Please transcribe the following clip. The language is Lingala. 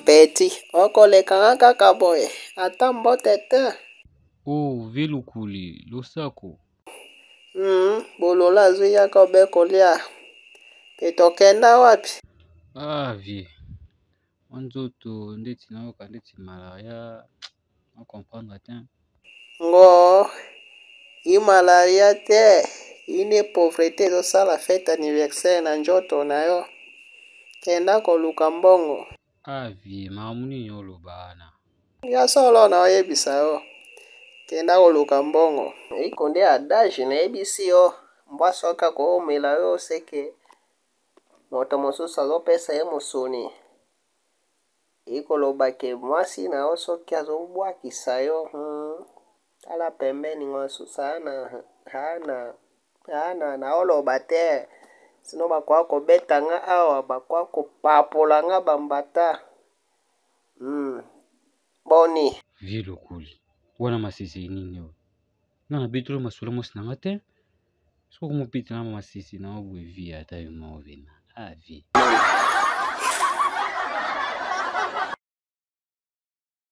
Petit, okolekanga kaka boye, ata mbote te. Oh, Vilukuli, losako. Bolola azwi yaka obe kolia. Pe tokenda wapi? Ah, vie. Mwa nzoto ndeti nayoka ndeti malaria, na comprendre te. Ngo, i malaria te, ine pauvreté ezosala fête anniversaire na nzoto na yo. Kenda koluka mbongo. Ah, vie, makambo nini oloba wana? Ya solo na oyebisa yo. Kenda koluka mbongo. Iko nde adage nayebisi yo, mbwa soki akoomela yo seke moto mosusu azopesa ye mosuni. Ikoloba ke mwasi na yo soki azobwakisa yo, tala pembeni mosusu ana ana naoloba te. Sino bakoka kobeta nga awa, bakoka kopapola nga bambata. Boni. Vie Lokuli, wana masisi nini oyo? Nga nabeteli yo masolo mwasi na nga te. Soki okomopetela na masisi na yo boye vie ata yo moko vena. Ah vie.